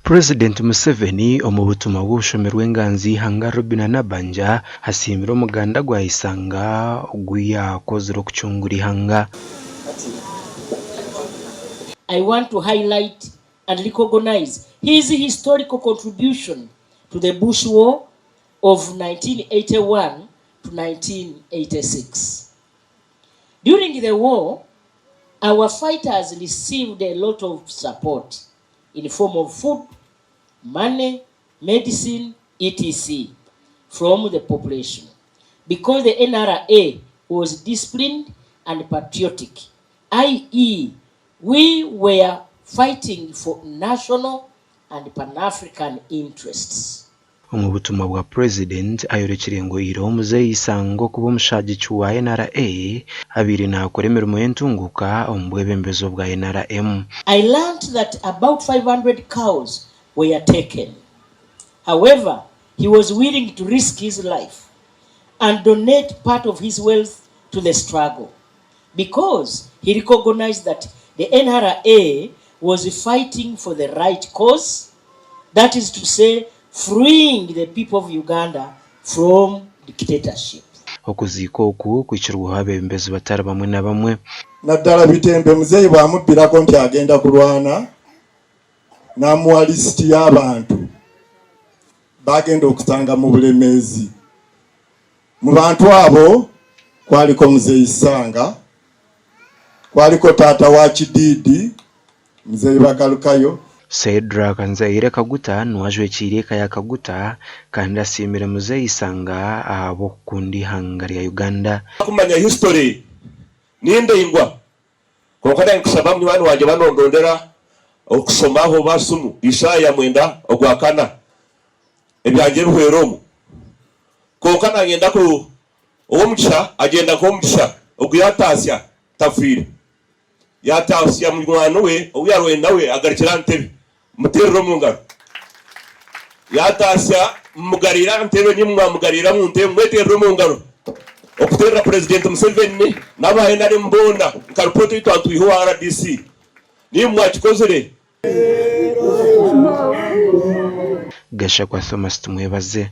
Purezidenti Museveni omu butumwa bw'obushome rw'enganzi y'eihanga Robinah Nabbanja asiimire omuganda gwa Isanga ogu yaakozire okucungura eihanga. I want to highlight and recognise his historical contribution to the Bush War of 1981 to 1986. During the war, our fighters received a lot of support in form of food, money, medicine, etc from the population because the NRA was disciplined and patriotic, ie we were fighting for national and Pan-African interests. Omu butumwa bwa Purezidenti ayorekire ngu oihireho Muzeeyi Isanga okuba omushagiki wa NRA, abaire naakora emirimo y'entunguuka omu bwebembezi obwa nrm. I learnt that about 500 cows were taken. However, he was willing to risk his life and donate part of his wealth to the struggle because he recognized that the NRA was fighting for the right cause, that is to say freeing the people of Uganda from dictatorship. Okuziika oku kuhikirweho abeebembezi batari bamwe na bamwe. Naddala Bitembe muzeeyi bw'amubbirako nti agenda kulwana n'amuwa lisiti y'abantu b'agenda okusanga mu Bulemeezi. Mu bantu abo kwaliko Muzeeyi Ssanga, kwaliko taata wa Kidiidi, Muzeeyi Bagalukayo. Cedric Nzaire Kaguta niwe ajwekiire eka ya Kaguta kandi asiimire Muzeeyi Ssanga ahabw'okukunda eihanga rya Uganda. Kumanya history nindaingwa kwonka ninkushaba munywani wangye ba nondondera okushomaho oba sumu Isaaya mwenda ogwakana ebyangye bihwere omu Kwonka nanyenda ku ow'omugisha agyenda nk'omugisha ogu yataasya tafiire. Yataasya munywani we ou yarwaine nawe agarukire aha ntebe. Muteerere omu ngaro. Yataasya mumugariire aha ntebe naimwe mwamugariira omu ntebe mumweteerere omu ngaro. Okuteerera Purezidenti Museveni n'aba NRM boona nka ripooti ei twaba nitwiha owa rdc naimwe mwakikozire. Gashakwa Thomas Tumwebaze.